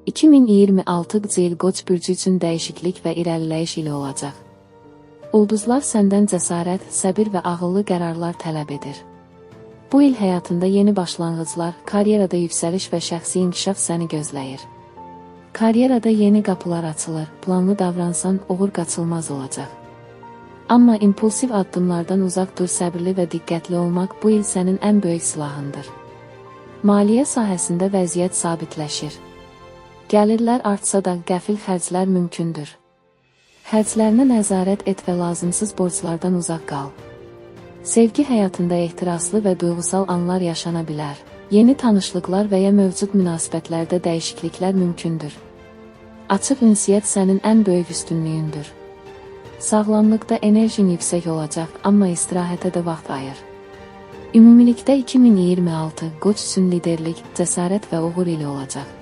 2026-cı il Qoç bürcü üçün dəyişiklik və irəliləyiş ili olacaq. Ulduzlar səndən cəsarət, səbir və ağıllı qərarlar tələb edir. Bu il həyatında yeni başlanğıclar, karyerada yüksəliş və şəxsi inkişaf səni gözləyir. Karyerada yeni qapılar açılır, planlı davransan uğur qaçılmaz olacaq. Amma impulsiv addımlardan uzaq dur, səbirli və diqqətli olmaq bu il sənin ən böyük silahındır. Maliyyə sahəsində vəziyyət sabitləşir. Gəlirlər artsa da qəfil xərclər mümkündür. Xərclərinə nəzarət et və lazımsız borclardan uzaq qal. Sevgi həyatında ehtiraslı və duyğusal anlar yaşana bilər. Yeni tanışlıqlar və ya mövcud münasibətlərdə dəyişikliklər mümkündür. Açıq ünsiyyət sənin ən böyük üstünlüyündür. Sağlamlıqda enerjin yüksək olacaq, amma istirahətə də vaxt ayır. Ümumilikdə 2026 Qoç üçün liderlik, cəsarət və uğur ili olacaq.